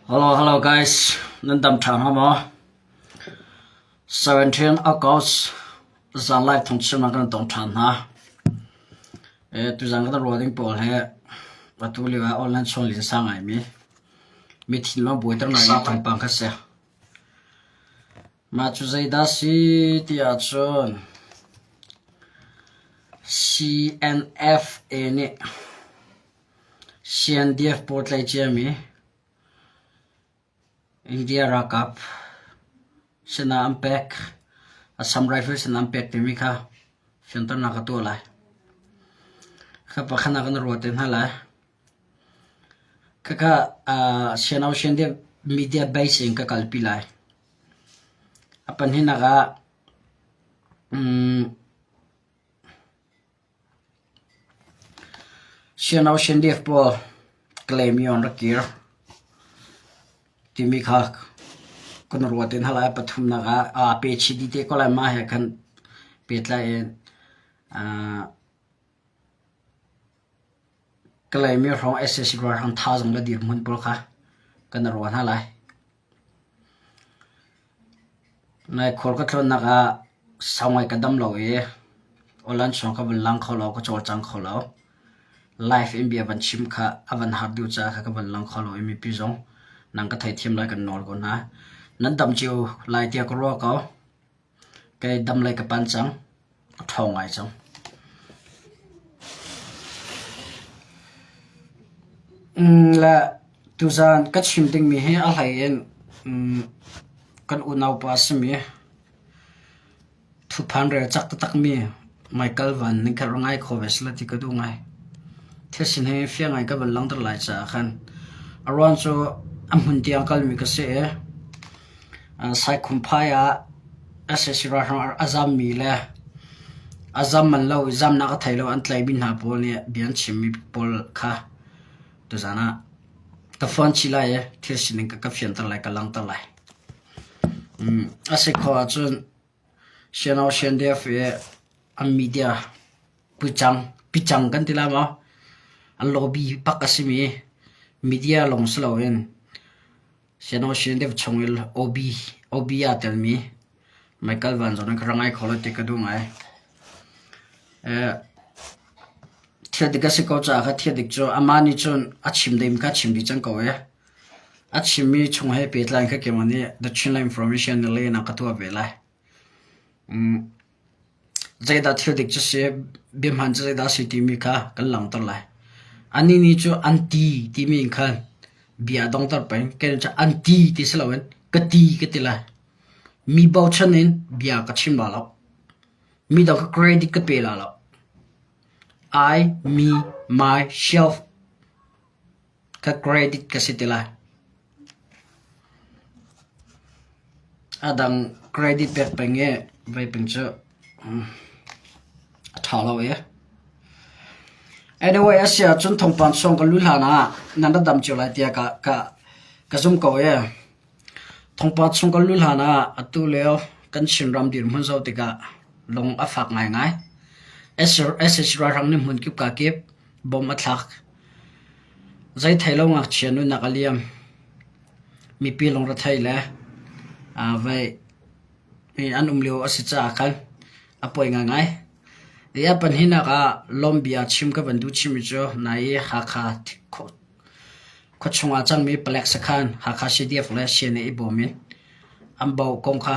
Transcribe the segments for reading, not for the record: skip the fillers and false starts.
Hello, hello guys. Nan dam ṭha hnga maw? 17 August zan live thawngchim ah kan tong ṭhan hna. E, tuzan kan ruah ding pawl he atu lio ah online chon lin sa ngaimi mi thinlung buaiter ngaimi thawngpang kha si. Mah cu zeidah si ti ahcun CNFA nih CNDF pawl tlaih ciami India ralkap sinah an pek. Assam Rifle sinah an pek timi kha fianternak ka tuah lai. Kha pakhat ah kan ruat te hna lai. Khakha Siano CNDF media base in ka kalpi lai. A pahnihnak ah Siano CNDF pawl Kalaymyo an rak kir timi kha kan ruat in hal ai pathumnak ah aa pe chih dih te ko lai mah he khan pehtlai in Kalaymyo hrawng sac ralhrang thazaang le dirhmun pawl kha kan i ruah hna lai. Nai khual ka tlawnnak ah sau ngai ka dam lo i awlan chung ka vun lang kho lo, ka cawlcang kho lo. Live in bia van chim kha a van har deuh caah kha ka van lang kho lo i mipi zong nan ka theithiam lai kan nawl ko hna. Nan dam cio lai tiah ka ruah ko. Kei dam lei ka pan cang. A ṭhawng ngai cang. Le tuzaan ka chim dingmi hi a hlei in kan unaupa a simi thuphan rel cak taktakmi Michael Van nih khan rak ngai kho ve seh ti ka duh ngai. Thil sin hi fiang ngai ka van langhter lai caah khan a ruang cu a hmun tiang kalmi ka si i Saikhumphai ah sac ralhrang a zammi le a zam manh lo i zamnak a thei lo an tlaihmi hna pawl nih bia an chimmi pawl kha tuzaan ah ka phone chih lai i thil sining ka fianter lai, ka langhter lai. A si khawh ahcun Siano CNDF i an media puicang, picang kan ti lai maw? An lobby bak a simi media lawng si loin Siano CNDF chungil OB, OB aa telmi Michael Van zong in ka rak ngai kho lo ti ka duh ngai. Thil dik a si ko caah kha thil dik cu amah nih cun a chim ding kha chim dih cang ko ee. A chimmi chung he pehtlai kha keimah nih The Chinland Information na lehnak ka tuah ve lai. Zeidah thil dik cu si, biahman cu zeidah a si timi kha kan langhter lai. Anih nih cu an ti timi in khan bia a dongter peng. Kei cu an ti ti si loin ka ti ka ti lai. Mi bochan in bia ka chim la lo. Mi dang ka credit ka pe la lo. I, me, my, self ka credit ka si ti lai. A dang credit pek peng i vei peng cu a ṭha lo i. Anyway, a si ahcun thawngpang chung ka lu hlan ah nan ra dam cio lai tiah ka, ka, ka zum ko i. Thawngpang chung ka lu hlan ah atu lio kan Chinram dirhmun zoh tikah lung a fak ngaingai. SH ralhrang nih hmun kip ka kip bom a thlak. Zei thei lo ngakchia nunnak a liam. Mipi lungrethei le vei an um lio a si caah khan a pawi ngaingai. I a pahnihnak ah lawmbia chim ka van duh chimmi cu nai i Hakha khuachung ah cangmi palek sakhan Hakha CDF le CNA i bawm in an bauh kong kha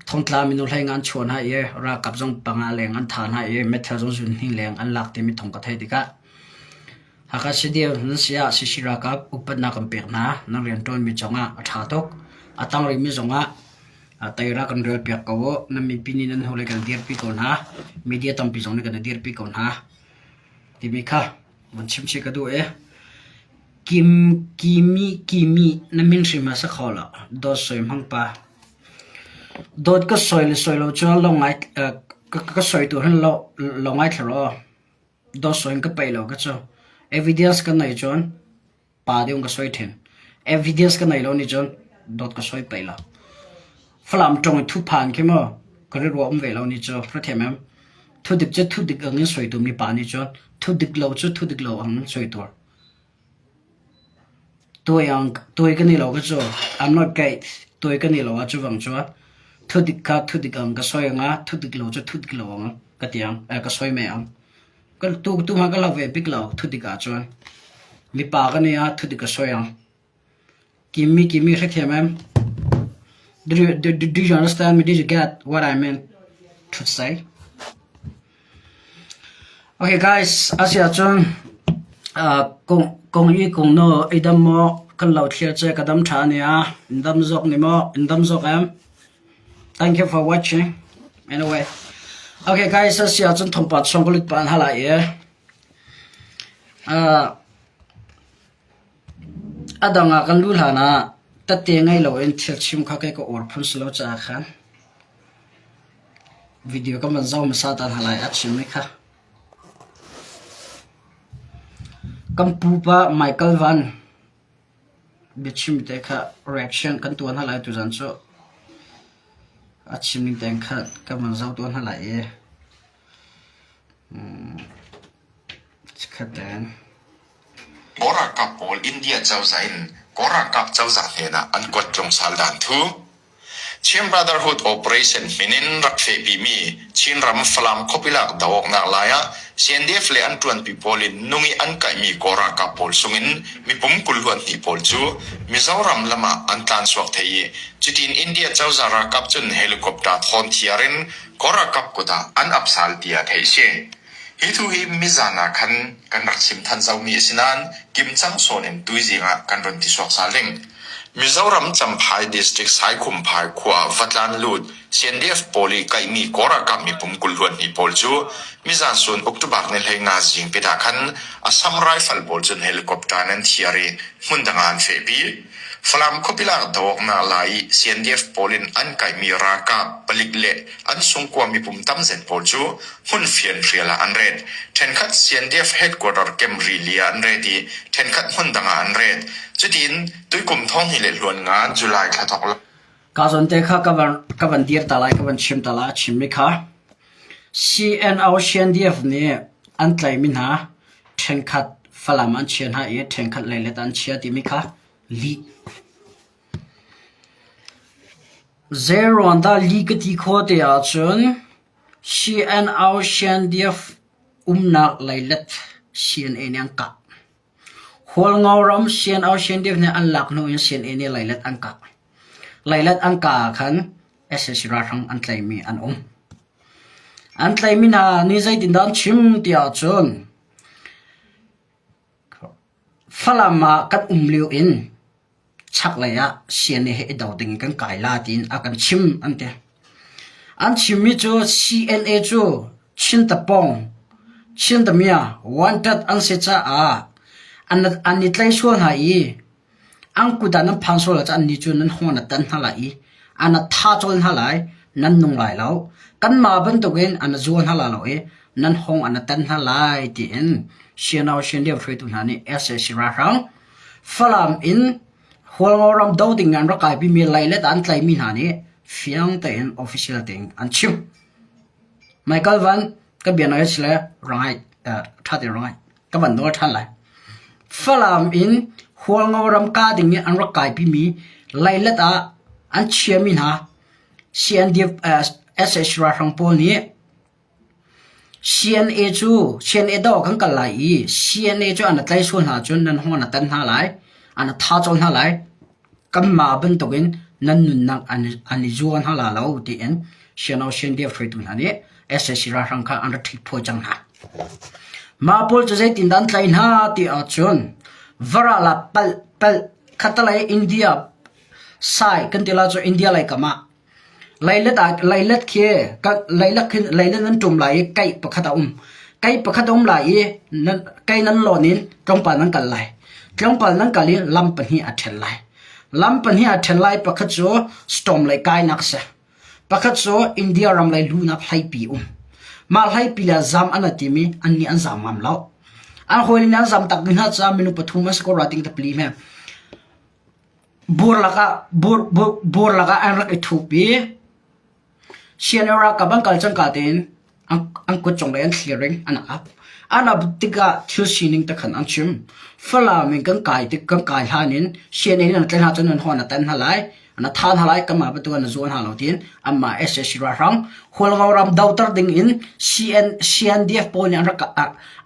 Thongtla minung hlei nga an chuah hna i ralkap zong panga leng an thah hna i meithal zong zunhnih leng an lak timi thawng ka theih tikah Hakha CDF nan si ah CC ralkap upatnak kan pek hna. Nan rianṭuanmi cungah a ṭha tuk. A tang rihmi zongah teira kan relpiak ko u. Nan mipi nih nan hnulei kan dirpi ko hna. Media tampi zong nih kan i dirpi ko hna timi kha Van chim chih ka duh i Kim Kimi Kimi na min hrim a si kho lo. Dawt soi hmang pa. Dawt ka soi le soi lo cu lo ngai ka, ka soi tu hin lo lo ngai thla ro. Dawt soi in ka peih lo ka cu. Evidence ka nei cun pa deuh ka soi ṭhin. Evidence ka nei lo nih cun dawt ka soi peih lo. Falam ṭong i thuphan khi maw ka rilru um ve lo ni cu hrethiam em. Thudik cu thudik ang in soi tu mi pa nih cun thudik lo cu thudik lo ang in soi tur. Tuai ang tuai ka ni lo ka cu. I'm not gay. Tuai ka ni lo ah cu bang cu. Thudik kha thudik ang ka soi anga thudik lo cu thudik lo ang ka ti ang eh, ka soi me ang. Ka tu tu ma ka lo ve bik lo thudik ah cun. Mipa ka ni ah thudik ka soi ang. Kimi kimi hrethiam em? Do you, do, do you understand me? Did you get what I meant to say? Okay guys, a si ahcun kong i kong no i dam maw kan lo thlir che ka dam ṭha nia in dam zawk ni maw in dam zawk em? Thank you for watching. Anyway, okay guys, a si ahcun thawngpang chung ka lut pah hna lai i a dang ah kan lu hlan ah tette ngei loin thil chim kha kei ka uar phun si lo caah khan Video kan van zoh hmasa ta hna lai a chimmi kha. Kan pupa Michael Van biachim te kha reaction kan tuah hna lai tuzan cu. A chim ning tein kha kan van zoh tuah hna lai i. Chikkhat tein. Kawl ralkap pawl India cozah in Kawl ralkap cozah hnenah an kuat tlungsal dan thu. Chin Brotherhood Operation min in rak fehpimi Chinram Falam khuapilak dohawknak lai ah CNDF le an ṭuanpi pawl in nung i an kaihmi Kawl ralkap pawl sungin mipum 22 pawl cu Mizoram lam ah an tlanchuak thai i cutin India cozah ralkap cun helicopter thawn thiar in Kawl ralkap kut ah an ap sal tiah theih a si. Hi thu hi mizan ah khan kan rak chim than zaumi a si nain kimcang sawn in tuizing ah kan run ti suak sal ding. Mizoram Champhai District Saikhumphai khua Vatlan lut CNDF pawl i kaihmi Kawl ralkap mipum 22 pawl cu mizan sun October ni 15 zing pit ah khan Assam Rifle pawl cun helicopter in an thiar i hmundang ah an fehpi. Falam khuapilak dohawknak lai i CNDF pawl in an kaihmi ralkap, palik le an sungkua mipum tamzet pawl cu hmun fianrial ah an ret. Ṭhenkhat CNDF headquarter camp rili ah an ret i ṭhenkhat hmun dang ah an ret. Cutin tuikum thonghnih le hluan nga July thla thawk Ka zawn te kha ka van, ka van dir ta lai, ka van chim ta lai, a chimmi kha. CNO CNDF nih an tlaihmi hna ṭhenkhat Falam an chia hna i ṭhenkhat Leilet an chia timi kha lih. Zeiruang dah lih ka ti khawh ti ahcun CNO CNDF umnak leilet CNA nih an kah. Hualngo ram CNO CNDF nih an lak hnu in CNA nih leilet an kah. Leilet an kah ah khan sac ralhrang an tlaihmi an um. An tlaihmi hna nih zeitindah an chim ti ahcun Falam ah kan um lio in chaklei ah CNA he i do ding in kan kai la tiin a kan chim an ti. An chimmi cu CNA cu Chin tapong, Chin tamia, wanted an si caah an, an i tlai sual hna i an kut ah nan phan sual ah annih cu nan hawn a tan hna lai i an a tha cawl hna lai, nan nung lai lo. Kanmah bantukin an a zual hna lai lo i nan hong an a tan hna lai tiin CNO CNDF hruaitu hna nih sac ralhrang Falam in Hualngo ram do ding an rak kaipimi leilet an tlaihmi hna nih fiang tein official tein an chim. Michael Van ka bia na si le rangai ṭha tein rangai ka van nawl ṭhan lai. Falam in Hualngo ram ka ding i an rak kaipimi leilet ah an chiami hna CNDF SH ralhrang pawl nih CNA cu CNA do kan kal lai i CNA cu an tlaih sual hna cun nan hawng an tan hna lai, an tha colh hna lai. Kanmah bantukin nan nunnak an, an i zuan hna la lo tiin CNO CNDF hruaitu hna nih sac ralhrang kha an rak ṭhitphawi cang hna. Mah pawl cu zeitindah an tlaih hna ti ahcun Varala palh palh khatalei India sai kan ti la cu India lei kam ah Leilet ah leilet khi leilet khi leilet nan ṭum lai i kaih pakhat a um. Kaih pakhat a um lai i nan kai nan lawn in tlawmpal nan kal lai. Tlawmpal nan kal i lam pahnih a ṭhen lai. Lam pahnih a ṭhen lai pakhat cu storm lei kainak a si. Pakhat cu India ram lei luhnak hlaipi um. Mah hlaipi le zam an timi annih an zam ngam lo. An hawile nih an zam tak dih hna caah minung pathum an si ko rua ting tapli hme. Bur lakah bur, bur, bur lakah an rak i thup i CNO ralkap an kal cangka tein an, an kut cung lei an thlir in an ap. An ap tikah thil sining te khan an chim. Falam in kan kai tik kan kai hlan in CNA in an tlaih hna cun an hawn a tan hna lai. An tha hna lai kanmah bantuk an zuan hna lo tiin anmah SAC ralhrang Hualngo ram doter ding in CN CNDF pawl nih an rak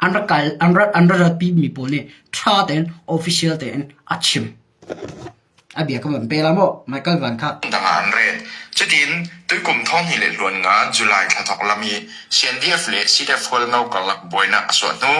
an rak kal an rak an rak ratpi mi pawl nih tha tein official tein a chim. A bia ka van pe la maw Michael Van kha. Dang ah an ret. Cutin tuikum thonghnih le hluan nga July thla thawk lam i CNDF le CDF Hualngo karlak buainak a chuah hnu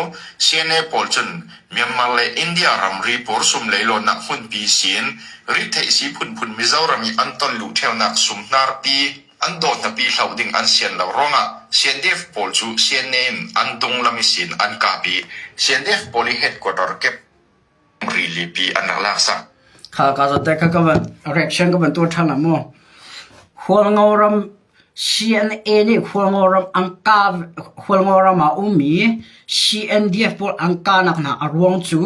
CNA pawl cun Myanmar le India ramri pawrsum leilawnnak hmunpi siin rittheihsii phunphun Mizoram i an ton luh ṭheunak sumhnarpi an dawhnapi hloh ding an sian lo ruangah CNDF pawl cu CNA in an dunglam i sin an kap i CNDF pawl i headquarter kep rilipi an rak laksak. Kha ka zate kha ka van reaction ka van tuah ṭhan ah mu. Hualngo ram CNA nih Hualngo ram an ka Hualngo ram ah ummi CNDF pawl an kahnak hna a ruang cu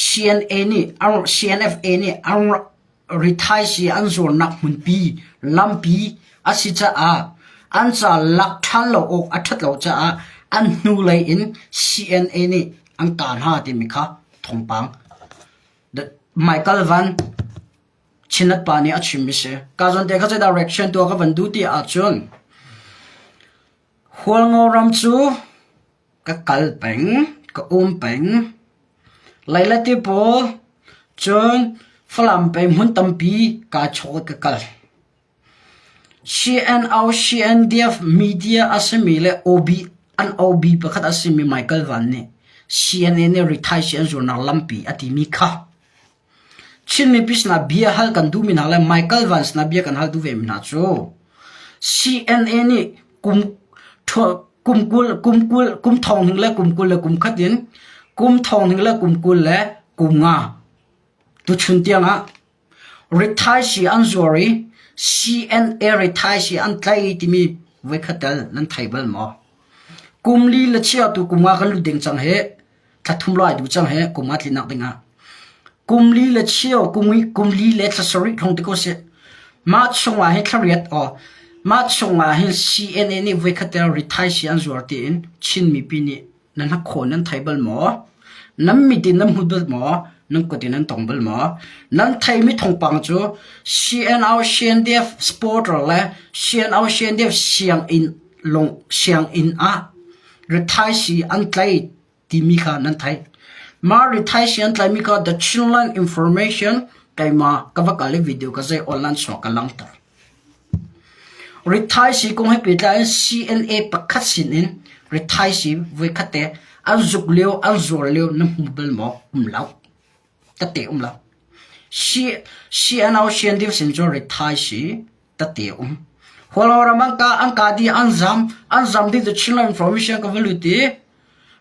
CNA nih CNFA nih an rithaisii an zuarnak hmunpi lampi a si caah an ca lak ṭhan lo awk a ṭhat lo caah an hnulei in CNA nih an kah hna timi kha thawngpang Michael Van Chinat pa nih a chimmi si. Ka zawn te kha zeidah reaction tuah ka van duh ti ahcun Hualngo ram cu Ka kal peng, ka um peng. Leilati pawl cun Falam peng hmun tampi kaa chawk i ka kal. CNO, CNDF media a simi le OB, an OB pakhat a simi Michael Van nih CNA nih rithaisii an zuarnak lampi a timi kha Chin mipi sinah bia hal kan duhmi hna le Michael Van sinah bia kan hal duh vemi hna cu CNA nih kum kum 20 kum 20 kum thong hning le kum 20 le kum khat in kum thong hning le kum 20 le kum nga tuchun tiangah rithaisii an zuar i CNA rithaisii an tlai timi voikhat tel nan thei bal maw? Kum li le chia tu kum nga kan lut ding cang hi thla thum lai duh cang he kum a tlinak dingah kum li le cheu kum kum li le thla sarih hlong ti ko seh mah chungah hin thla riat aw mah chungah hin CNA nih voikhat te rithai si an zuar tiin Chin mipi nih nan hnakhaw nan thei bal maw nan mit in nan hmu bal maw nan kut in nan tong bal maw nan theimi thawngpang cu CNO CNDF supporter le CNO CNDF sianginn lung sianginn ah rithaisii an tlai timi kha nan theih. Mah rithaisii an tlaimi kha The Chinland Information keimah ka va kal i video ka zei online chuak ka langhter. Rithaisii kong he pehtlai in CNA pakhat sin in rithaisii voikhat te an zuk lio an zuar lio na hmu bal maw? Um lo. Tete um lo. CNO CNDF sin cu rithaisii tete um. Hualngoram an ka an ka di an zam an zam ding cu Chinland information ka va lut i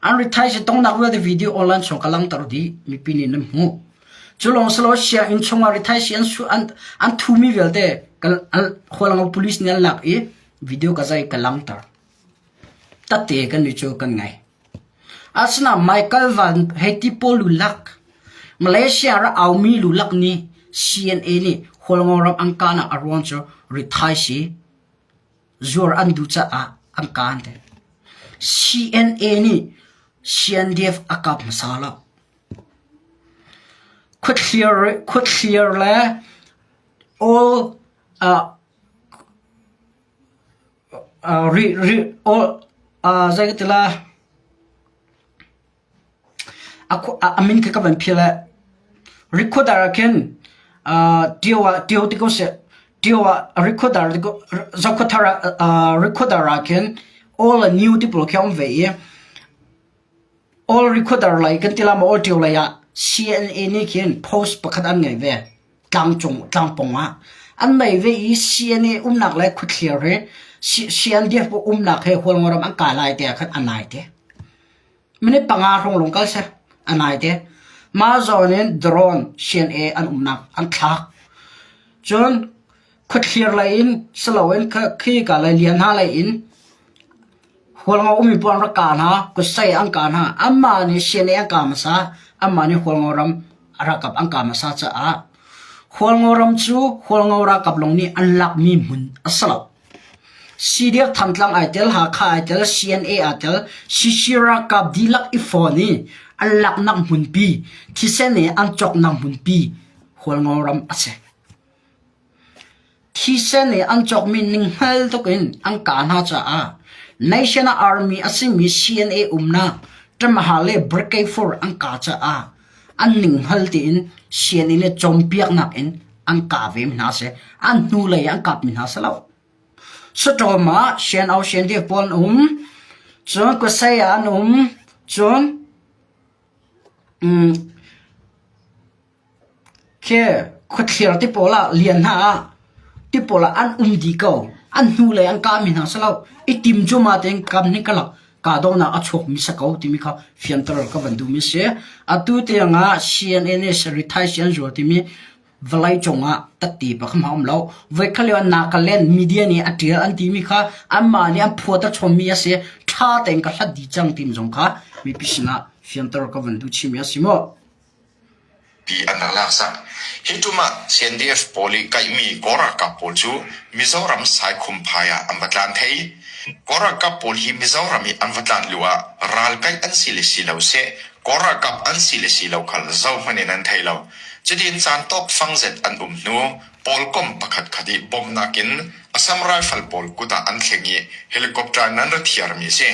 an rithai si tongnak vialte video online chung ka langter dih mipi nih nan hmuh. Cu lawng silo sianginn chungah rithai si an su an an thumi vialte kan Hualngo police nih an lak i video ka zai ka langter. Tate kan ni cu kan ngai. Asinain Michael Van hei ti pawl lulak, Malaysia ra aumi lulak nih CNA nih Hualngo ram an kahnak a ruang cu rithaisii zuar an duh caah an kaan ti. CNA nih CNDF a kap hmasa lo. Khuathlir, khuathlir le all uh, Rih rih zei ka ti la a min khi ka van philh eh. Rikhuadar ah khin ṭio ah ṭio ti ko seh. Ṭio ah rikhuadar ti ko Zokhawthar ah rikhuadar ah khin all le new ti pawl khi a um ve i All Recorder lei kan ti la maw all ṭio lei ah CNA nih khin post pakhat an ngei ve. Tlangcung tlangpong ah an nei ve i CNA umnak le khuathlir hi CNDF umnak he Hualngoram an kai lai te ah khan a nai te. Minute panga hrawng lung kal seh a nai te. Mah zawn in drone CNA an umnak an thlak. Cun khuathlir lei in siloin khi ka lei lian hna lei in Hualngo ummi pawl an rak kah hna, kutsei an kah hna. Anmah nih CNA an kah hmasa, anmah nih Hualngo ram ralkap an kah hmasa caah Hualngo ram cu Hualngo ralkap lawng nih an lakmi hmun a si lo. CDF Thantlang ai tel, Hakha ai tel, CNA aa tel, CC ralkap dihlak i fawn i an laknak hmunpi, thisen i an cawknak hmunpi Hualngo ram a si. Thisen i an cawkmi ninghngal tuk in an kah hna caah National Army a simi CNA umnak Tamaha le Brigade 4 an kah caah an ninghngal tiin CNA nih cawnpiaknak in an kah ve mi hna a si. An hnulei ah an kapmi hna a si lo. Saṭawm ah CNO CNDF pawl an um, cun Kusei ah an um, cun um, Khi khuathlir ti pawl ah lian hna ah ti pawl ah an um dih ko. An hnulei an kahmi hna si lo. I tim cu ma tein kam nih ka lak kahdohnak a chuakmi si ko timi kha fianter ka van duhmi si. Atu tiang ah CNA nih rithai si an zuar timi vawlei cung ah tatti pakhat a um lo. Voikhat lio ah Nagaland media nih a ṭial an timi kha anmah nih an phuat a chommi a si. Ṭha tein ka hlat dih cang timi zong kha mipi sinah fianter ka van duh chihmi a si mu. Pi an rak laksak. Hi ṭum ah CNDF pawl i kaihmi Kawl ralkap pawl cu Mizoram Saikhumphai ah an va tlan thei. Kawl ralkap pawl hi Mizoram i an va tlan lio ah ralkaih an si le si lo seh, Kawl ralkap an si le si lo khal zohmanh in an thei lo. Cutin caan tawkfang zet an um hnu, pawlkom pakhatkhat i bawmhnak in Assam Rifle pawl kut ah an thleng i helicopter in an ra thiarmi a si.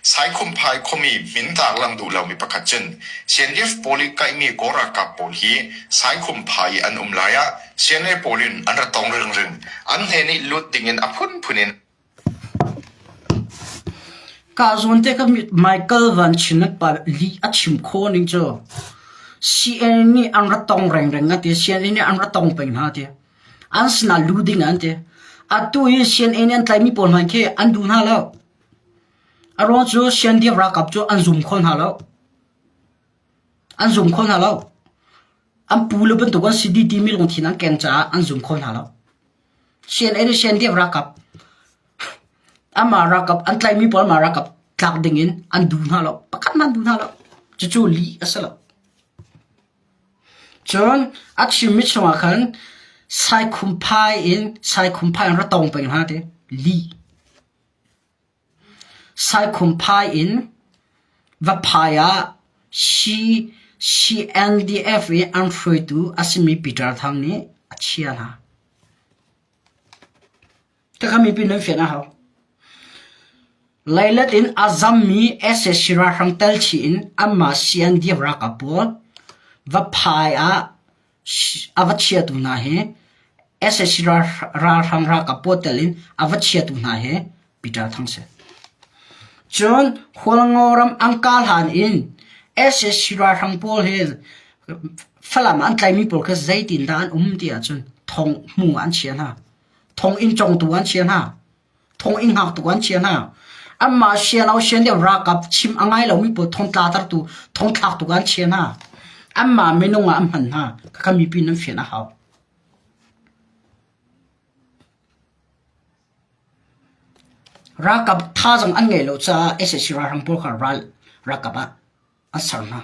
Saikhumphai khuami min tarlang duh lomi pakhat cun CNDF pawl i kaihmi Kawl ralkap pawl hi Saikhumphai i an um lai ah CNA pawl in an ra tong ringring. An hnen i lut ding in a phunphun in Ka zawn te ka Michael Van Chin pa lih a chim khawh ning cu CNN nih an ra tong rengreng a ti. CNN nih an ra tong peng hna a ti. An sinah lu ding an ti. Atu hi CNN nih an tlaihmi pawl hmanh khi an duh hna lo. A ruang cu CNDF ralkap cu an zum kho hna lo. An zum kho hna lo. An pu le bantuk an si dih timi lungthin an keng caah an zum kho hna lo. CNA nih CNDF ralkap amah ralkap an tlaihmi pawl amah ralkap tlak ding in an duh hna lo. Pakhat hmanh an duh hna lo. Cucu lih a si lo. Cun a chimmi chungah khan saikhumphai in saikhumphai in ra tong peng hna ti lih. Saikhumphai in Vaphai ah CNDF i an hruaitu a simi Peter Thang nih a chia hna. Khakha mipi nan fian a hau. Leilet in a zammi sac ralhrang tel chih in anmah CNDF ralkap pawl Vaphai ah a va chiatu hna hi sac ralhrang ralkap pawl tel in a va chiatu hna hi Peter Thang si. Cun Hualngo ram an kah hlan in sac ralhrang pawl hi Falam ah an tlaimi pawl kha zeitindah an um ti ahcun thong hmu ah an chia hna. Thonginn congtu an chia hna. Thonginn hngaktu an chia hna. Anmah sian o sian deuh ralkap chim a ngai lomi pawl thongtla tertu, thongthlaktu an chia hna. Anmah minung ah an hman hna. Khakha mipi nan fian a hau. Ralkap thazaang an ngeih lo caah sac ralhrang pawl kha ral ralkap ah an ser hna.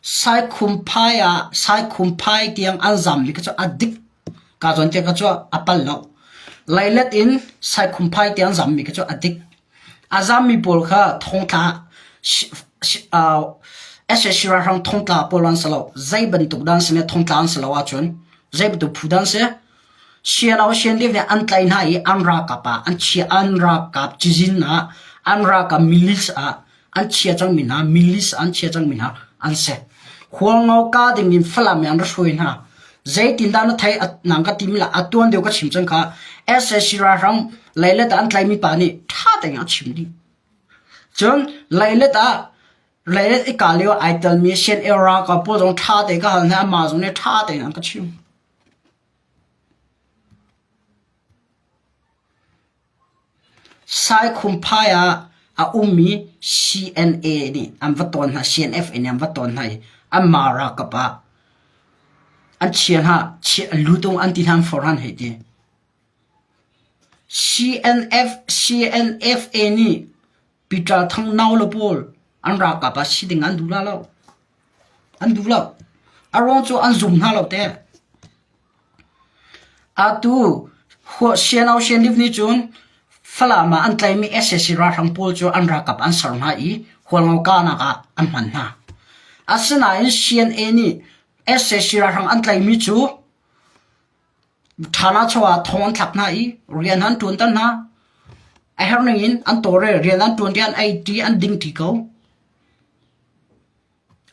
Saikhumphai ah Saikhumphai tiang an zammi kha cu a dik. Ka zawn tiang kha cu a pal lo. Leilet in Saikhumphai tiang zammi kha cu a dik. A zammi pawl kha thongtla sac ralhrang thongtla pawl an si lo. Zei bantuk dah an si ne thongtla an si lo ahcun zei bantuk phu dah an si? Siano Sianliv nih an tlaih hna i an ralkap ah an chia an ralkap cizin ah an ralkap milis ah an chia cangmi hna milis an chia cangmi hna an si. Hualngo ka ding in Falam in an ra hruai hna. Zeitindah na thei nang ka timi la atuan deuh ka chim cang kha sac ralhrang leilet ah an tlaimi pa nih ṭha tein a chim dih. Cun leilet ah leilet i ka lio ai telmi Sian era ka pawl zong ṭha tein ka hal hna amah zong nih ṭha tein an ka chim. Saikhumphai ah a ummi CNA nih an va tawn hna, CNF nih an va tawn hna i anmah ralkap ah an chia hna, lutung an ti hna an forh hna an hei ti. CNF, CNFA nih Peter Thang nau le pawl an ralkap ah si ding an duh la lo. An duh lo. A ruang cu an zum hna lo te. Atu Siano Sianliv nih cun Falam ah an tlaihmi sac ralhrang pawl cu an ralkap an ser hna i Hualngo kahnak ah an hman hna. Asinain CNA nih sac ralhrang an tlaihmi cu Thana chungah thong an thlak hna i rian an ṭuanter hna. A herh ningin an tawlrel, rian an ṭuan i an ei ṭi, an ding ṭi ko.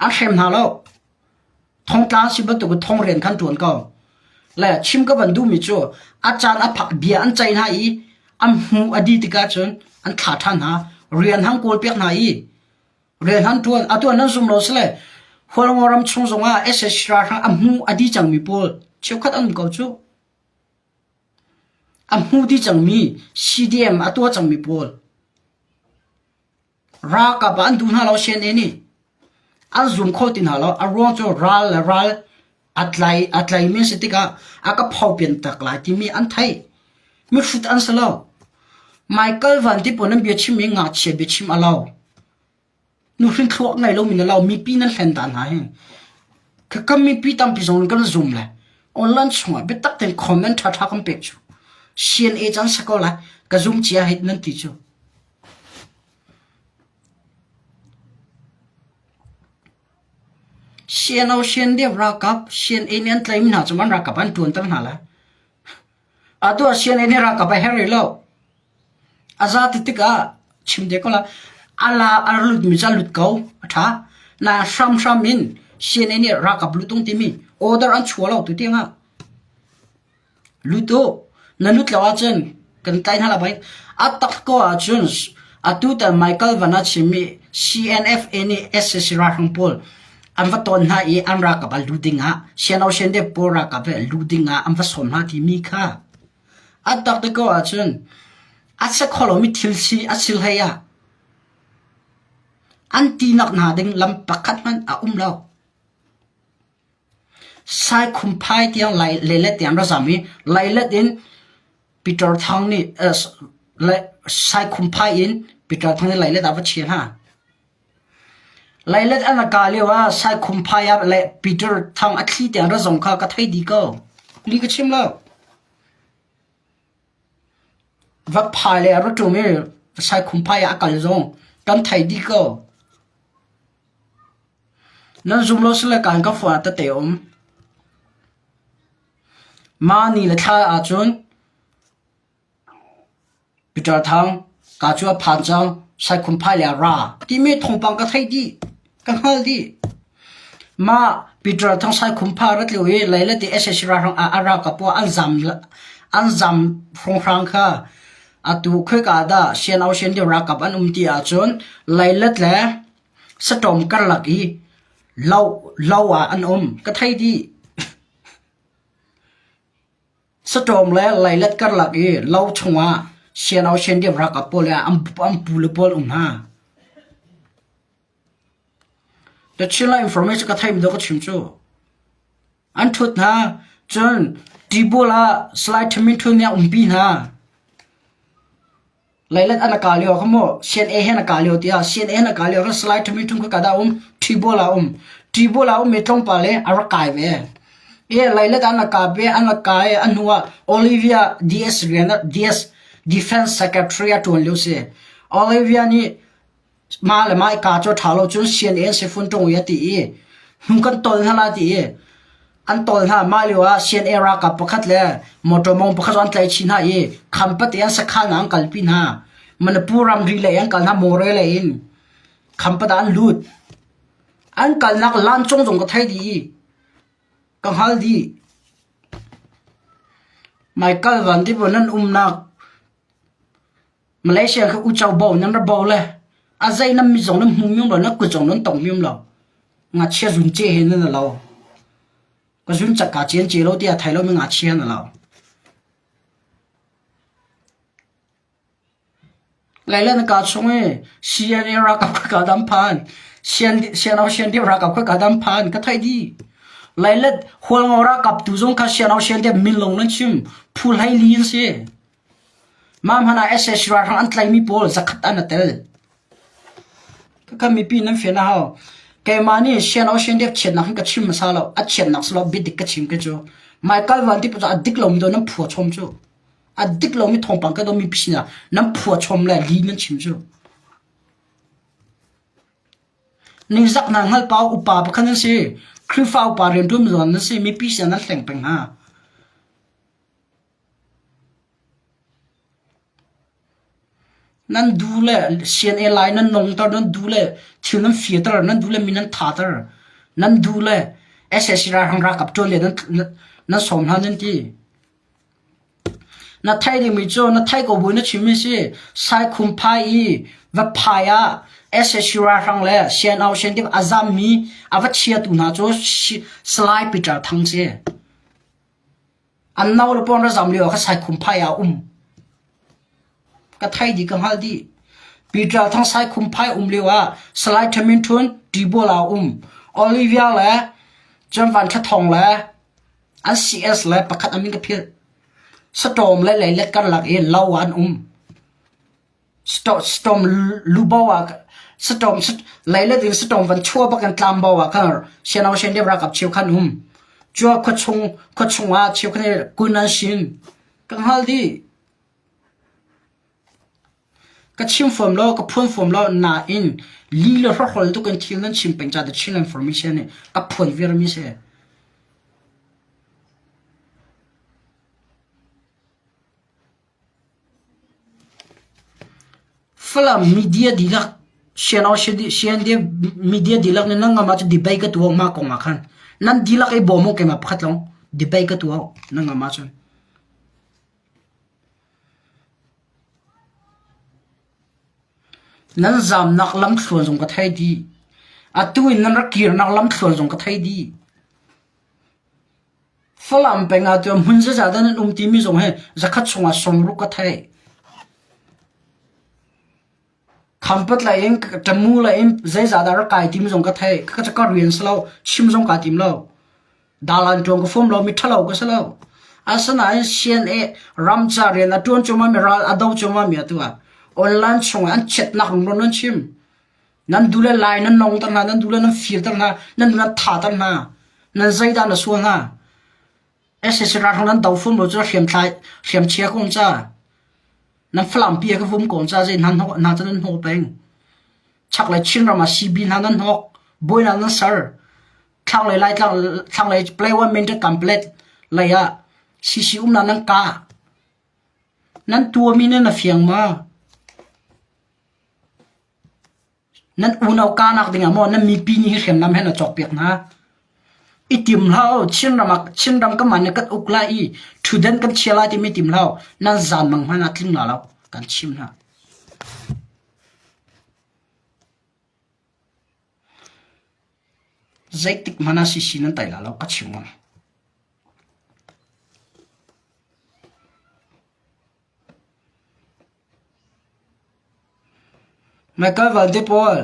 An hrem hna lo. Thongtla an si bantuk in thong rian kha an ṭuan ko. Le chim ka van duhmi cu a caan a phak bia an ceih hna i an hmu a dih tikah cun an thlah ṭhan hna. Rian an kawlpiak hna i Rian an ṭuan. Atu ah nan zum lo sile Hualngo ram chung zongah sac ralhrang a hmu a dih cangmi pawl cheukhat an um ko cu. A hmu dih cangmi CDM a tuah cangmi pawl ralkap ah an duh hna lo CNA nih. An zum kho ti hna lo. A ruang cu ral le ral a tlai a tlaimi an si tikah a ka phopian tak lai timi an theih. Mihrut an si lo. Michael Van ti pawl nan bia chimmi ngakchia biachim a lo. Nuhrin thluak ngei lomi na lo. Mipi nan hlen ta hna hi. Ka mipi tampi zong kan zum le online chungah biatak tein comment ṭhaṭha kan pek cu. CNA caan si ko lai. Ka zum cia hit nan ti cu. CNO CNDF ralkap CNA nih an tlaihmi hna cu an ralkap an ṭuanter hna lai. Atu ah CNA nih ralkap a herh rih lo. A za ti tikah chim te ko la a la a lutmi cu a lut ko a ṭha. Na hramhram in CNA nih ralkap lut ung timi order an chuah lo tu tiangah. Lut u. Na lut lo ahcun kan tlai hna lai bai. A tak ko ahcun atu tan Michael Van a chimmi CNFA nih sac ralhrang pawl an va ton hna i an ralkap ah lut ding ah CNO CNDF pawl ralkap he lut ding ah an va sawm hna timi kha a tak te ko ahcun a si kho lomi thil si a si hlei ah an tinak hna ding lam pakhat hmanh a um lo. Saikhumphai tiang leilet tiang ra zam i leilet in Peter Thang nih Saikhumphai in Peter Thang nih leilet ah va chia hna. Leilet an ra kah lio ah Saikhumphai ah Peter Thang a thli tiang ra zong kha ka thei dih ko. Li ka chim lo. Va phai le a ra ṭum i Saikhumphai ah a kal zong kan thei dih ko. Nan zum lo sile kaan ka phone ah tete a um. Mah ni le thla ahcun Peter Thang ka cu a phan cang, Saikhumphai le a ra timi thawngpang ka theih dih, ka hngal dih. Mah Peter Thang Saikhumphai rat lio i Leilet i sac ralhrang ah a ralkap pawl an zam an zam hrawnghrang kha atu khoika dah Sian Ocean deuh ralkap an um ti ahcun Leilet le Saṭawm karlak i lo lo ah an um. Ka thei dih. Saṭawm le leilet karlak i lo chungah siano siandiam ralkap pawl le an, an pu le pawl um hna. The Chinland information ka theimi dawh ka chim cu. An ṭhut hna. Cun tibul ah Salai Thamin Htun nih a umpi hna. Leilet an a kah lio kha mu CNA he an a kah lio tiah CNA an a kah lio khan Salai Thamin Htun khua dah um Ṭhibual ah um. Ṭhibual ah um i tlawmpal i a rak kai ve. I leilet an a kah ve an a kai i a hnu ah Olivia DS rian DS Defense Secretary a ṭuan lio si. Olivia nih Mah le mah i kaa cu a ṭha lo cun sianginn sifun ṭung i a ti i hnu kan tawl hna lai ti i an tawl hna. Mah lio ah CNA ralkap pakhat le motor mong pakhat cu an tlaih chih hna i Khampate an sakhan ah an kalpi hna. Manipur ramri lei an kal hna More lei in Khampat ah an lut. An kalnak lancung zong ka thei dih i ka hngal dih. Michael Van Dip nan umnak Malaysia kha uco bo nan ra bo le a zei nan mit zong nan hmu mium lo nan kut zong nan tong mium lo ngakchia zun ce he nan lo ka zun cak ka cian ce lo tiah thai lo mi ngakchia na lo Lailan ka chung i CNA ralkap ka ka dam phan sian sian sian deuh ralkap ka ka dam phan ka thai di Lailet hualngo ralkap tu zong kha sian sian deuh min long nan chim phu hlei li an si Mah hmanh ah sac ralhrang an tlaihmi pawl zakhat an i tel. Khakha mipi nan fian a hau. Keimah nih Sian Ocean Dep chiatnak hin ka chim hmasa lo. A chiatnak si lo biadik ka chim ke cu. Michael Van ti pa cu a dik lomi dawh nan phua chom cu. A dik lomi thawngpang ka domi sinah nan phua chom le li nan chim cu. Ningzak hna hngal pa upa pakhat nan si. Khrihfa upa rianṭuan zawn nan si. Mipi sinah nan hleng peng hna. Nan du le CNA lai nan nongter, nan du le thil nan firter, nan du le mi nan thater, nan du le sac ralhrang ralkap ṭuan le nan sawm hna nan ti. Na theih dingmi cu na theih ko bu na chimmi si Saikhumphai i vaphai ah sac ralhrang le CNO CNDF a zammi a va chiatu hna cu Salai Peter Thang si. An no le pawn ra zam lio ah kha Saikhumphai ah a um. Ka thei dih ka hngalh dih. Peter Thang Saikhumphai um lio ah Salai Thamin Thun Tibual ah a um. Olivia le Cun Van Tha Thawng le an CS le pakhat a min ka philh. Satawm le leilet karlak i lo ah an um. Storm lubo ah storm leilet in storm van chua bak in tlambo ah khan siano sian dep ralkap cheu khan um. Cua khuachung khuachung ah cheu khan kun an sin. Ka hngal dih. Ka chim fom lo, ka phuan fom lo nain li le hrohrol tuk in thil nan chim peng ca The Chin Information nih ka phuan vir mi si. Falam media dihlak CND media dihlak nih nan ngam ahcun debate ka tuah mah kong ah khan. Nan dihlak i bawm u keimah pakhat lawng debate ka tuah nan ngam ahcun. Nan zamnak lamthluan zong ka thei dih. Atu in nan rak kirnak lamthluan zong ka thei dih. Falam peng ah cun hmun zeizah dah nan um timi zong hi zakhat chungah sawmruk ka theih. Khampat lei in Tamu lei in zeizah dah rak kai timi zong ka theih. Ka ka rian si lo, chim zong kaa tim lo. Dalan ṭuan ka fum lo, mi ṭhalo ka si lo. Asinain CNA ramca rian a ṭuan cuahmah mi ral a do cuahmah mi atu ah online chungah an chiatnak rungrun an chim. Nan duh le lai nan nongter hna, nan duh le nan firter hna, nan duh nan thater hna, nan zeidah na sual hna. SSC ralhrang nan do fum lo cu hriamthlai hriamchia ko ca. Nan Falam pi ka vum ko ca zei hna hnok hna cu nan hnok peng. Chaklei Chinram ah CB hna nan hnok, bawi hna nan ser. Thlanglei Laitlang thlanglei Playone Mental Complex lei ah CC um hna nan kah. Nan tuami nan a fiang ma? Nan unau kahnak dingah maw nan mipi nih hi hriamnam he na cawkpiak hna? I tim hlah u. Chinram ah Chinram kan mah nih kan uk lai i ṭhutdan kan chia lai timi tim hlah u. Nan zaanmang hmanh ah tling la lo. Kan chim hna. Zeitik hmanh ah CC nan tai la lo ka chim ngam. Michael Valte pawl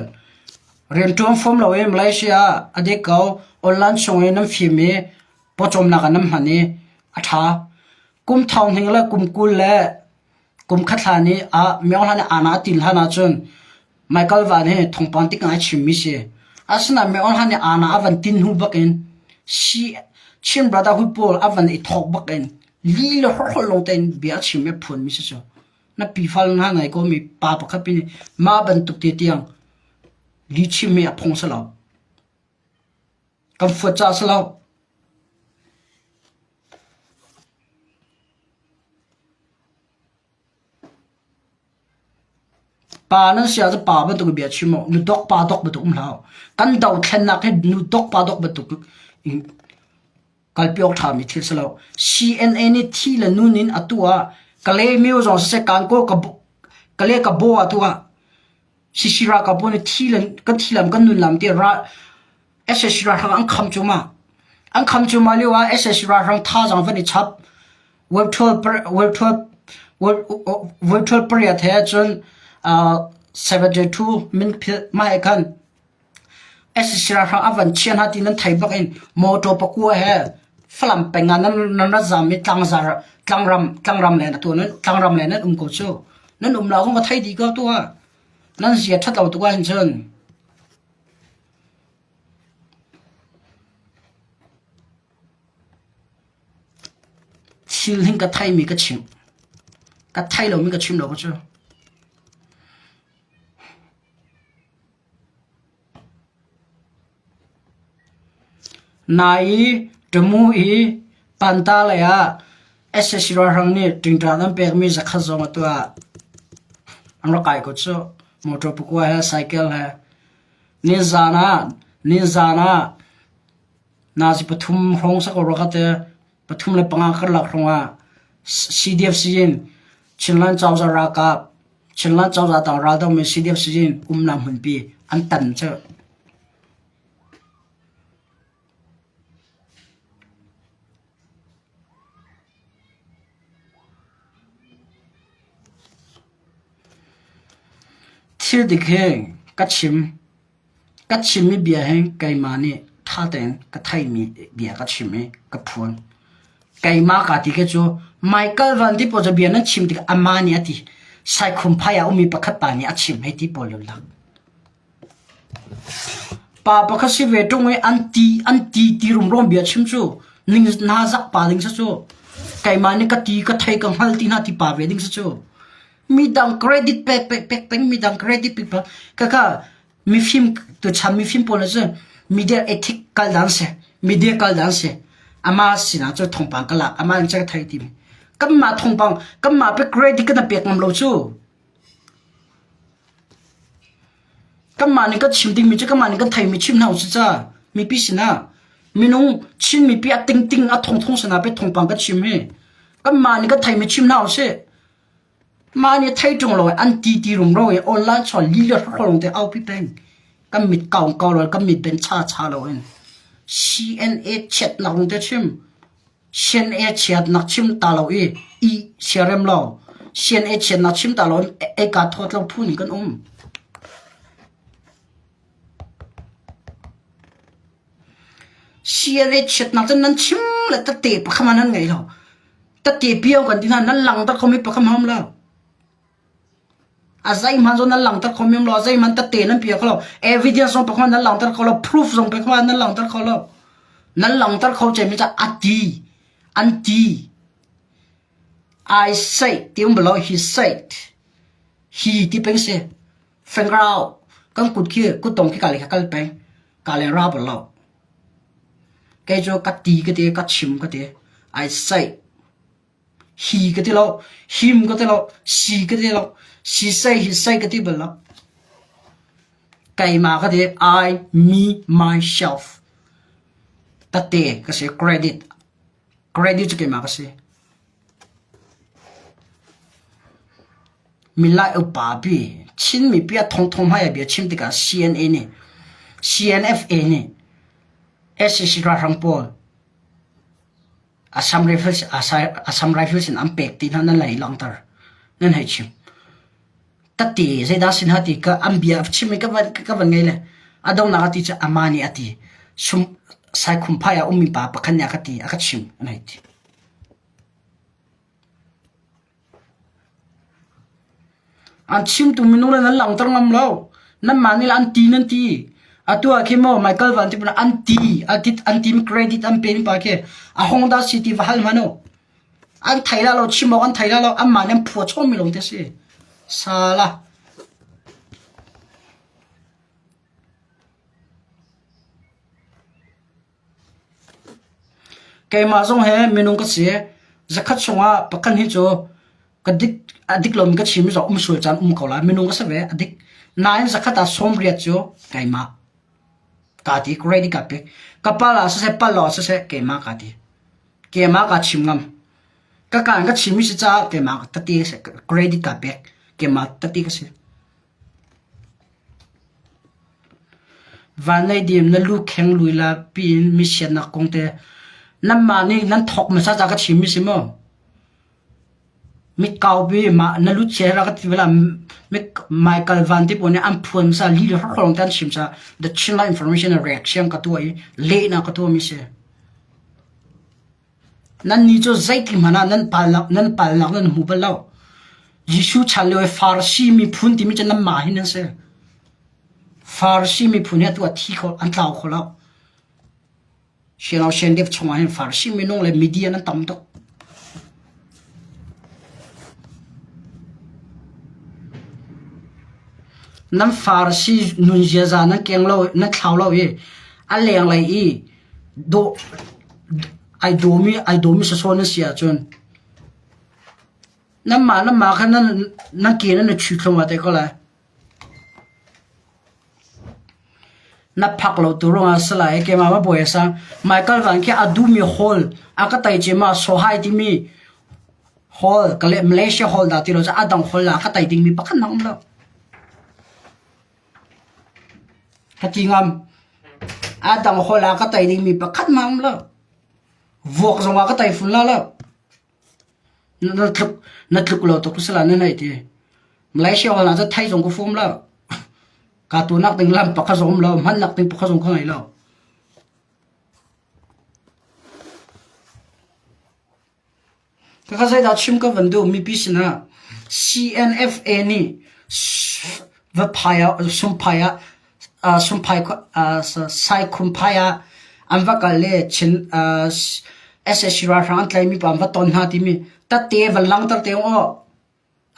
rianṭuan fom loin Malaysia ah a dek ko. Online chung i nan fim i pawcawmnak ah nan hman i a ṭha. Kum thong hning le kum 20 le kum khat hlan i ah Myo Hlan i aana a til hlan ahcun Michael Van hi thawngpang tik ngai chimmi si. Asinain Myo Hlan i aana a van tin hnu bakin Chin Brotherhood pawl a van i thawk bakin li le horhol lawng tein bia a chim i a phuanmi si cu. Na pifal hna ngai ko mi pa pakhat pi nih mah bantuk te tiang li chim hi a phung si lo. Kan fuat caah si lo. Pa nan si ahcun pa bantuk in bia chim u. Nu dok pa dok bantuk um hlah u. Kan dothlennak hi nu dok pa dok bantuk in kalpi awk ṭhami thil si lo. CNA nih thi le nun in atu ah Kalaymyo zong siseh Kankaw Kale Kabaw ah atu ah CC ralkap pawl nih thi le kan thi lam kan nun lam ti ral SSC ralhrang an kham cuahmah. An kham cuahmah lio ah SSC ralhrang thazaang van i chap World 12 World 12 World 12 pariat he cun uh, 72 min phil mah khan SSC ralhrang a van chia hna ti nan thei bak in motor pakua he Falam peng ah nan nan rat zam i tlangzar tlangram tlangram le na tu nan tlangram le nan um ko cu nan um lo kong ka thei dih ko tu ah nan zia ṭhat lo tuk ahhin cun thil hin ka theimi ka chimh. Ka thei lomi ka chim lo ka cu. Nai i Tamu i Panta lei ah sac ralhrang nih ṭingṭang an pekmi zakhat zong atu ah an rak kai ko cu. Motor pakua he cycle he. Nizaan ah nizaan ah nazi pathum hrawng sak rua ka ti. 35 karlak hrawng ah CDF in Chinland cozah ralkap Chinland cozah tang raldomi CDF in umnak hmunpi an tan cu. Thil dik hi ka chim. Ka chimmi bia hi keimah nih ṭha tein ka theihmi bia ka chim i ka phuan. Keimah kaa ti khi cu Michael Van ti pawl cu bia nan chim tikah amah nih a ti. Saikhumphai ah ummi pakhat pa nih a chim hei ti pawl lulak. Pa pakhat si ve ṭung i an ti an ti ti rumro bia chim cu ning hna zak pa ding si cu. Keimah nih ka ti ka thei ka hngal ti hna ti pa ve ding si cu. Midang credit pek pek pek peng midang credit pek peng kaka mifim tuchan mifim pawl cu media ethic kal dan si media kal dan si ama sinah cu thawngpang ka lak ama in ka thei ti kanmah thawngpang kanmah pe credit kan pek ngam lo cu kanmah nih kan chim dingmi cu kanmah nih kan theimi chim hna usih ca mipi sinah minung Chin mipi a tingting a thongthong sinah pe thawngpang kan chim hi kanmah nih kan theimi chim hna usih Mah nih thei ṭung lo i an ti ti rumro i online chawn lila hrawng te aupi peng. Kan mit kaung ko lo kan mit ben cha cha lo in. CNA chiatnak rung te chim. CNA chiatnak chim ta lo i i siarem lo. CNA chiatnak chim ta lo in ei ka thawt lo phu ning kan um. CNA chiatnak cun nan chim le tete pakhat nan ngei lo. Tete pio kan ti hna nan langter khomi pakhat hmang lo. A zeihmanh zong nan langter khomi lo, a zeihmanh tete nan pia kho lo. Evidence zong pakhat nan langter kho lo, proof zong pakhat nan langter kho lo. Nan langter kho cemi ca a ti, an ti. I say ti um lo, he said. He ti peng si. Fengrau kan kut khi kuttong khi ka le kha kal peng ka le ra bal lo kei cu ka ti ka ti ka chim ka ti I say hi ka ti lo him ka ti lo si ka ti lo si say hi say ka ti bal lo keimah ka ti I me myself tate ka si credit credit cu keimah ka si Milai upa pi Chin mipi a thongthong hmai ah bia chim tikah CNA nih CNFA nih sac ralhrang pawl Assam Rifles Assam Rifles in an pek ti hna nan lei langhter nan hei chim. Tati zeidah sin ha ti ka an bia chim i ka van ka van ngei le a donghnak a ti cu ama nih a ti sum saikhumphai ah ummi pa pakhat nih a ka ti a ka chim an hei ti. An chimtu minung le nan langhter ngam lo. Nanmah nih an ti nan ti. Atu ah khi maw Michael Van ti an ti an ti credit an pe pa khi a hong dah si ti va hal hmanh u. An thei la lo chim awk an thei la lo anmah nih an phua chom mi lawng te si. Sala. Keimah zong he minung ka si. Zakhat chungah pakhat hi cu ka dik a dik lomi ka chim zong um sual caan um ko lai. Minung ka si ve a dik. Nain zakhat ah 80 cu keimah kaa ti. Credit ka pek. Ka pal ah siseh pal lo ah siseh keimah kaa ti. Keimah kaa chim ngam. Ka kaan ka chimmi si caah keimah tati credit ka pek. Keimah tati ka si. Vanneihdim na lu kheng lui la piin mi siannak kong te nanmah nih nan thawk hmasa ca ka chimmi si maw? Mitkaupi mah na lu chia ra ka ti bala Michael Van ti pawl nih an phuan hmasa li le hrawng te an chim ca The Chinland Information reaction ka tuah i lehnak ka tuahmi si. Nannih cu zeitik hmanh ah nan palnak nan palnak nan hmu bal lo. Jesuh chan lio i Farasi miphun timi cu nanmah hi nan si. Farasi miphun hi atu ah thi kho an tlau kho lo. Sianau Shendep chungah hin Farasi minung le media nan tam tuk. Nan Farasi nun ziaza nan keng lo, nan thlau lo i a lenglei i dawh ai dawmi ai dawmi sawsawh nan si ahcun nanmah nanmah kha nan nan ke nan i ṭhu thluahmah te ko lai. Na phak lo tu ruangah a si lai i keimah va bawi a sang. Michael Van khi a duhmi hall a ka tei cem ah Sohai timi hall ka le Malaysia hall dah ti lo cu a dang hall ah ka tei dingmi pakhat hmanh um lo. Ka ti ngam. A dang hall ah ka tei dingmi pakhat hmanh um lo. Vuak zong ah ka tei fun la lo. Na tluk na tluk lo tuk sala na nei ti. Malaysia hall ah cu thei zong ka fum lo. Ka tunak ding lam pakhat zong um lo, hmannak ding pakhat zong ka ngei lo. Kaka zeidah chim ka van duh mipi sinah CNFA nih va phai ah sumphai ah sumphai saikhumphai ah an va kal le Chin SSC ralhrang an tlaimi pa an va ton hna timi tatte van langter te aw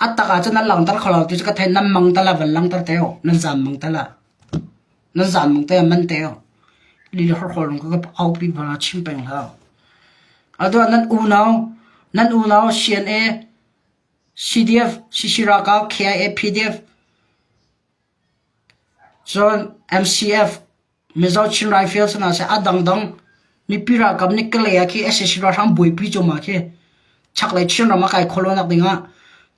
A tak ahcun nan langhter kho lo ti cu ka thei. Nan mang tal ah van langhter te u. Nan zaam mang tal ah. Nan zaam mang te ah man te u. Lili horhol lung ka aupi bal chim peng hlah. Atu ah nan unau, nan unau CNA, CDF, CC ralkap, KIA, PDF, cun MCF, Mizo Chin Rifles hna seh a dangdang mipi ralkap nih Kalay ah khi sac ralhrang buaipi cuahmah khi chaklei Chinram a kai khawh lonak dingah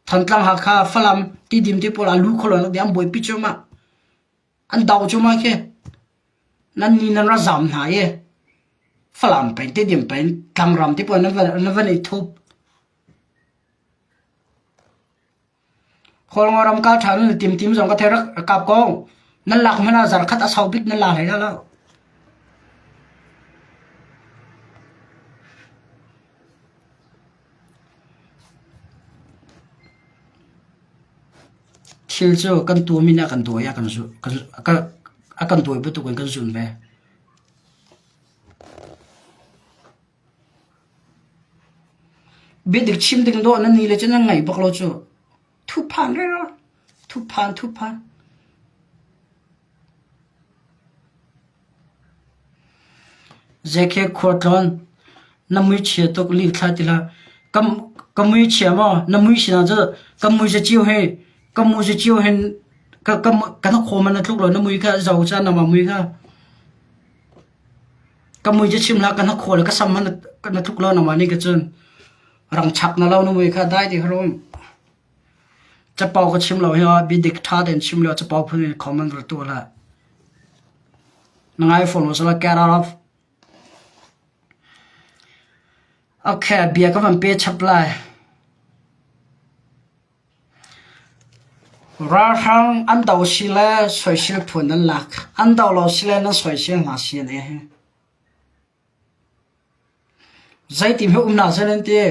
Thantlang Hakha Falam Tidim ti pawl ah lu khawh lonak ding an buaipi cuahmah an do cuahmah khi nan ni nan ra zam hna i Falam peng Tidim peng Tlangram ti pawl nan van nan van i thup Kawlngaw kal ṭhan in timtim zong ka thei rak kap ko. Nan lak hmanh ah zarkhat a sau bik nan la hlei lo. Thil cu kan tuam in a kan dawi a kan a kan dawi bantuk in kan zun ve. Biadik chim ding dawh nan ni le cu nan ngaih bak lo cu. Thuphan rero. Thuphan thuphan. Zekhe khualtlawn na mui chia tuk li thla ti hlah. Ka ka mui chia maw na mui sinah cu ka mui za cio he ka mui za cio hin ka ka ka na khaw man na tluk lo na mui kha zo cha na ma mui kha. Ka mui cu chim hlah, ka hnakhaw le ka sam hmanh na tluk lo nangmah nih ka cun rang chak na lo na mui kha dai ti kha um. Capo ka chim lo hi biadik ṭha tein chim lio capo phun in comment ra tuah hlah. Na ngai phone lo sala get out of. Okay, bia ka van pe chap lai. Ralhrang an do si le soisel phun an lak. An do lo si le nan soisel hna si an hi. Zeitim hi umnak zel an ti.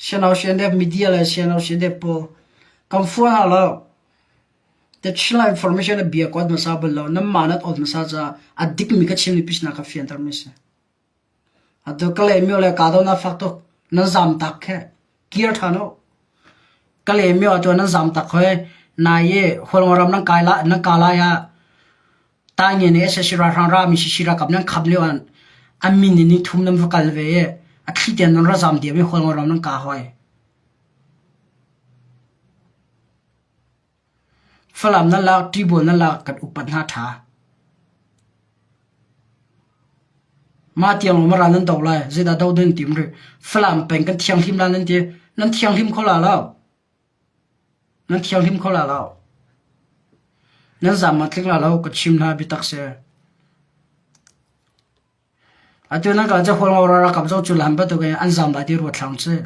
Siano sian media le siano sian pawl kan fuan hna lo. The Chinland information a bia kuat hmasa bal lo. Nan mah nat ot hmasa caah a dikmi ka chim ni pisna ka fianter mi si. Atu Kalaymyo le Kahdohnak fak tuk nan zamtak khi kir ṭhan u. Kalaymyo atu nan zamtak hoi. Nai i Hualngoram nan kai la nan ka lai ah Tainge nih sac ralhrang rami CC ralkap nan kham lio ah an min in ni thum nan va kal ve i a thli tein nan ra zam diam i Hualngoram nan ka hoi. Falam nan lak, Ṭibawl nan lak kan upat hna ṭha. Mah tiang lawng mara nan do lai, zeidah do nan tim rih? Falam peng kan thianghlim la nan ti, nan thianghlim kho la lo. Nan thianghlim kho la lo. Nan zam ah tling la lo, ka chim hna biatak si. Atu nan kal cu Hualngo ralkap zong cu lam bantuk in an zam lai ti ruat hlah usih.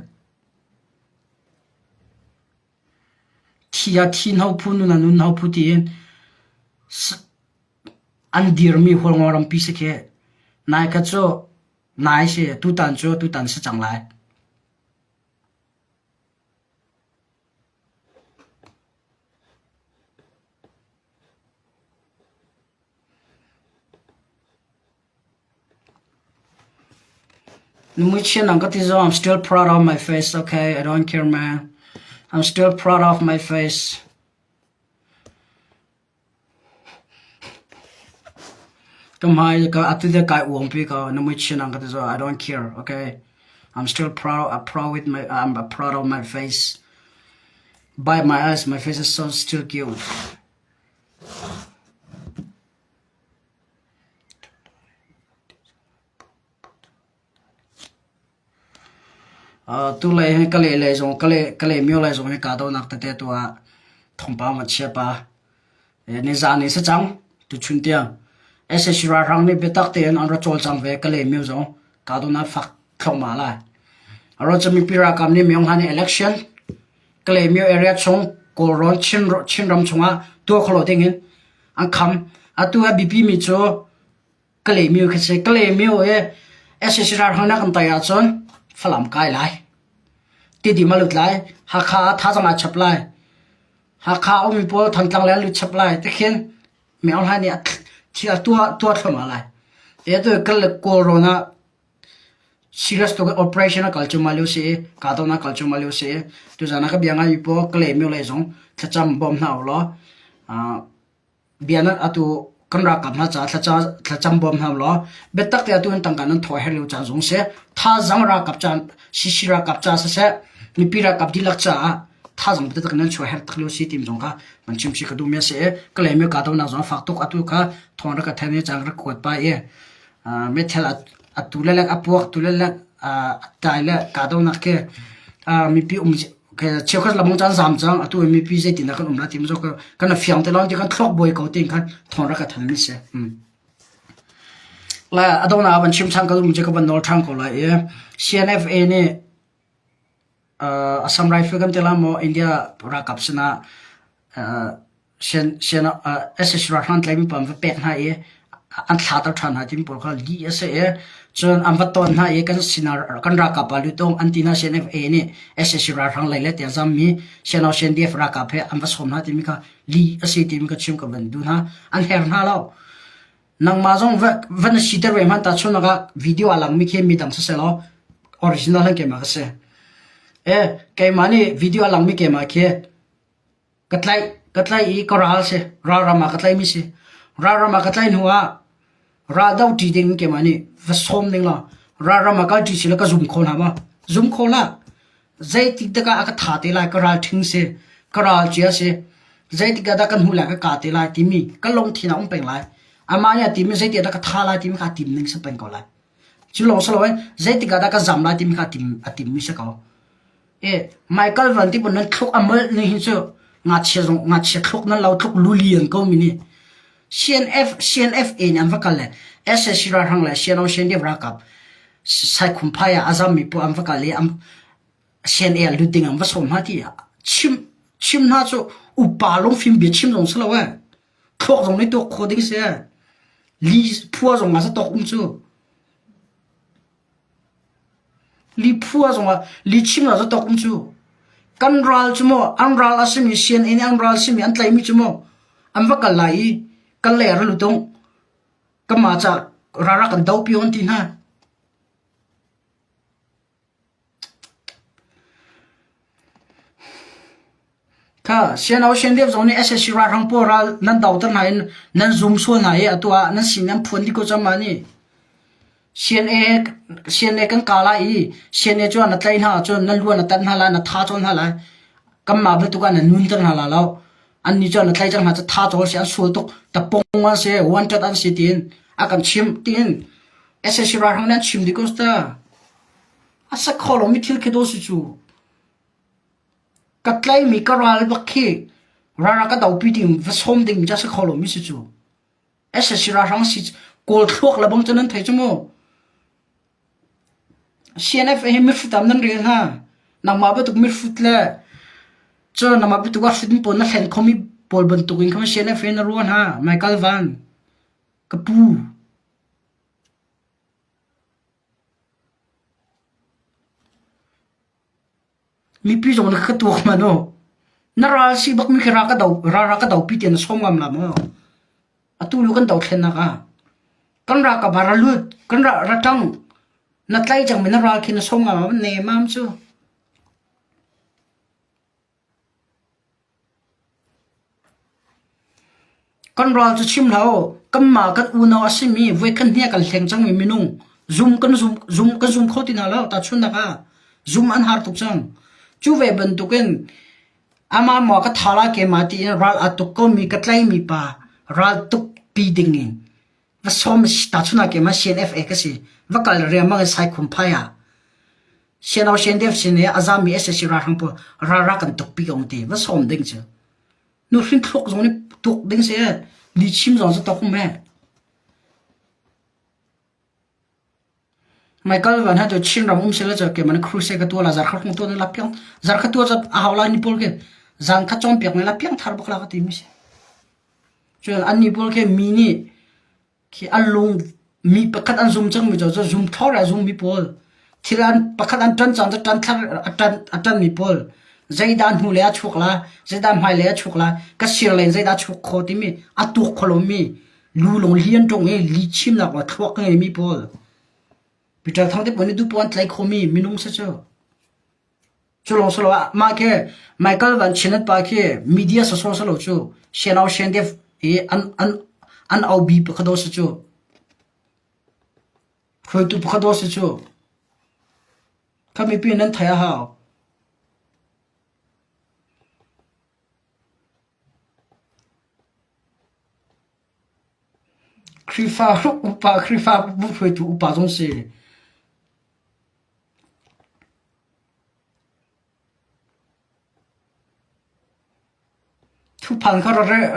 Thi ah thi hno phu nun ah nun hno phu tiin an dirmi Hualngo rampi si khi nai khat cu nai si tutan cu tutan si cang lai. I'm still proud of my face, okay? I don't care, man. I'm still proud of my face. Ka hmai ka atu te kai uang pi ko na mui chin ang ka ti zo I don't care okay I'm still proud I'm proud with my I'm proud of my face by my eyes my face is so still cute Tulei hi Kalay lei zong Kalaymyo lei zong hi kahdohnak tete tuah thawngpang a chia pah. Nizaan in si cang tuchun tiang. Sac ralhrang nih biatak tein an ra cawlcang ve Kalaymyo zong kahdohnak fak thluahmah lai. Aruangcu mipi ralkap nih Myong Han i election Kalaymyo area chung Kawlrawn Chinram chungah tuah kho lo dingin an kham. Atu a biapi mi cu Kalaymyo khi si. Kalaymyo i sac ralhrang nih a kan tei ahcun Falam kai lai. Tidim a lut lai. Hakha ah thazaang aa chap lai. Hakha a ummi pawl Thantlang lei an lut chap lai. Tikhin Min Aung Hlaing nih a thil a tuah tuah thluahmah lai. Ti atu Kawlrawn ah serious tuk in operation a kal cuahmah lio si i kahdohnak a kal cuahmah lio si i tuzaan ah ka bia ngaimi pawl Kalaymyo lei zong thlacam bawm hna u law Bia nan atu kan ralkap hna caah thlacam bawm hna ulaw biatak te atu in tangka nan thawh a herh lio caan zong si. Thazaang ralkap caan CC ralkap ca siseh mipi ralkap dihlak caah thazaang biatak nan chuah herh tak lio si tim zong kha van chim si ka duhmi a si i Kalaymyo kahdohnak zong a fak tuk atu kha thawng rak ka thanh i caan rak kuat pah i meithal atu le lek a puak tu le lek a tai le kahdohnak khi mipi um cheukhat lamong caan zam cang atu mipi zeitin dah kan um la ti mu kan fiang te lo ti kan thluak buai ko tin khan thawng rak ka than mi si la adona ban chim chang ka dum je ka ban nol thang ko la e CNFA nih Assam Rifle kan te la mo India ralkap sinah SSC ralhrang tlaimi pawl an va pek hna i an thlater ṭhan hna timi pawl kha lih a si i cun an va ton hna i kan sinah kan ralkap ah lut an ti hna CNFA nih SSC ralhrang lei le tiah zammi CNO CNDF ralkap he an va sawm hna timi kha lih a si timi kha chim ka van duh hna. An her hna lo. Nangmah zong va va na siter ve hmanh tahchunhnak ah video a langmi khi midang siseh law original han keimah ka si. E keimah nih video a langmi keimah khi Ka tlaih, ka tlaih i ka ral si. Ralram ah ka tlaihmi si. Ralram ah ka tlaih hnu ah ral do ṭi ding keimah nih va sawm ning law ralram ah kal ṭi si law ka zum kho hna maw? Zum kho hlah. Zeitik dah a ka tha te lai, ka ral ṭhing si, ka ral cia si. Zeitik ah dah ka hnu lai ka ka te lai timi ka lungthin ah um peng lai. Amah nih a timi zeitik ah dah ka tha lai timi kha a tim ning si peng ko lai. Cu lawng si loin zeitik ah dah ka zam lai timi kha a tim a timmi si ko. E Michael van ti nan thluk a molh ni hi cu ngakchia zong ngakchia thluk nan lo thluk lulian ko mi nih CNF CNFA nih an va kal le SSC ralhrang le CNO CNDF ralkap Saikhumphai ah a zam mi pawl an va kal i an CNA lut ding an va sawm hna ti chim chim hna cu upa lungfim bia chim zong si lo eh thluak zong nih tuak kho ding si li phua zong ah sa tawk um cu Liphua zongah lichim ah zatawk um cu. Kan ral cu maw an ral a simi sianginn i an ral simi an tlaihmi cu maw an va kal lai i kan lei ah ra lut ung. Kanmah ca ralrak kan dopi an ti hna. Kha siano siandep zong nih sac ralhrang pawl ral nan doter hna in nan zum sual hna i atu ah nan sin nan phuan dih ko cang ma nih. CNA CNA kan ka lai i CNA cu na tlaih hna ahcun nan luan na tan hna lai na tha cawl hna lai. Kanmah bantuk ah na nunter hna la lo. Annih cu na tlaih cang hna cu tha cawl si an sual tuk tapong an si wanted an si tiin a kan chim tiin sac ralhrang nih an chim dih ko ta. A sa kho lomi thil khi daw si cu. Ka tlaimi ka ral bak khi ralrak ka dopi ding va sawm ding mi cu a si kho lomi si cu. SSC ralhrang si Kawl thluak le bang cu nan thei cu mu. CNF hi mihrut ah nan rel hna. Nangmah bantuk mihrut le cu nangmah bantuk a hrut pawl na hlen khomi pawl bantuk in khan CNF hi na ruah hna. Michael Van ka pu. Mipi zong na ka tuak hmanh u. Na ral si bak mi khi ra ka do ral ra ka dopi tiah na sawm ngam la maw? Atu lu kan dothlennak ah kan ralkap ah ra lut kan ra ra ṭang na tlai cang mi na ral khi na sawm ngam ma ne mam cu. Kan ral cu chim hlah u, kanmah kan unau a simi voikhat hnih a kan hleng cangmi minung zum kan zum zum kan zum kho ti hna lo tahchunhnak ah zum an har tuk cang. Cu ve bantukin amah maw ka tha lai keimah tiin ral aa tuk komi ka tlaimi pa ral tuk pi dingin va sawm tahchunhnak ah keimah CNFA ka si va kal riangmang in Saikhum phai ah CNO CNDF sin i a zami sac ralhrang pawl ral rak kan tuk pi ko ti va sawm ding cu nuhrin thluak zong nih tuk ding si lihchim zong cu tok um he. Michael van ha cu Chinram um sila cu keimah nih crusade ka tuah la zarkhat hung tuah la piang zarkhat tuah cu a hau lai ni pawl khi zan khat cawnpiak ne la piang thar bak la ka ti mi si. Cun an ni pawl khi mi nih khi an lung mi pakhat an zum cang mi cu zum thlor a zum mi pawl thil an pakhat an ṭan cang cu ṭan thlar a ṭan a ṭan mi pawl zeidah hnu lei a chuak la zeidah hmai lei a chuak la ka sir lei zeidah chuak kho timi a tuk kho lomi lu lung lian ṭung i li chimnak wa thluak ngei mi pawl Peter Thang te pawl nih duhpoh an tlaih khomi minung si cu. Cu lawng si lo ah mah khi Michael Van Chinat pa khi media sawsawh si lo cu Shenao Shendef i an an an aubi pakhat si cu. Hruaitu pakhat si cu. Kha mipi nan thei a hau. Khrihfa upa Khrihfa bu hruaitu upa zong si. Thuphan kha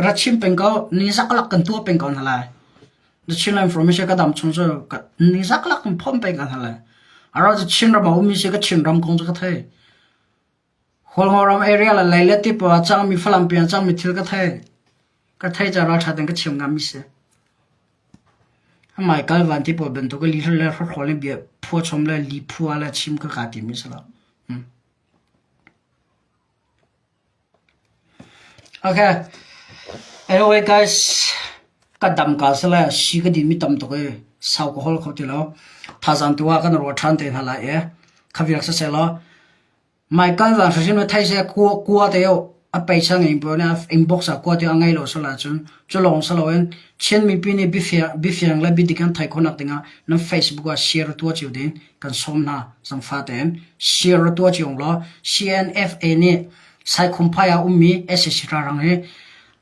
ra chim peng ko, ni zaklak kan tuah peng ko hna lai. The Chin information ka dam chung cu ni zaklak kan phom peng ko hna lai. Aro cu Chin ram a ummi si ka Chin ram kong cu ka thei. Hualngo ram area le lei le ti pawl ah cangmi Falam peng ah cangmi thil ka thei. Ka thei ca ralṭha tein ka chim ngami si. Amai kal van ti pawl bantuk li le hrawhrawl in bia phua chom le li phua le chim ka ka timi si lo. Hmm. Okay. Anyway guys, ka dam ka sala si ka din mi tam tuk e sau ka hol kho ti lo. Thazang tu ah kan ruah ṭhan te hna lai e. Khaviak sa se law Michael van hrimhrim na thei seh kua kua te uh a peisa ngei pawl nih inbox ah kua te a ngei lo sual ahcun cu lawng si loin Chin mipi nih biafiang le biadik an theih khawhnak dingah nan Facebook ah share tuah cio ding kan sawm hna zangfa tein share tuah cio law CNFA nih Saikhumphai ah ummi sac ralhrang hi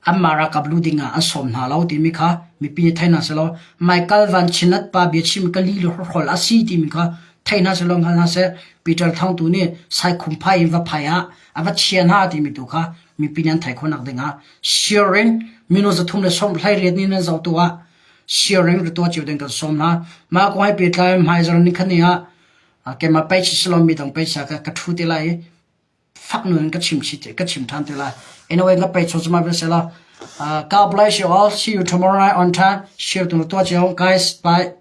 anmah ralkap lu ding ah an sawm hna lo timi kha mipi nih thei hna sehlaw Michael Van Chinat pa biachim ka li le hrawhrawl a si timi kha thei hna sehlaw hngal hna seh Peter Thang tu nih Saikhumphai in va phai ah a va chia hna timi tu kha mipi nih an theih khawhnak ding ah sharing mino 318 ni nan zoh tu ah sharing ri tuah cio ding kan sawm hna mah kong he pehtlai hmaizarh ni khat ni ah keimah page silo mi dang page ka ka thu te lai i fak nun in ka chim ka chim ṭhan te lai. Anyway, ka pei chung cuma sela. God bless you all. See you tomorrow night on time. Share tu tuah cio guys. Bye.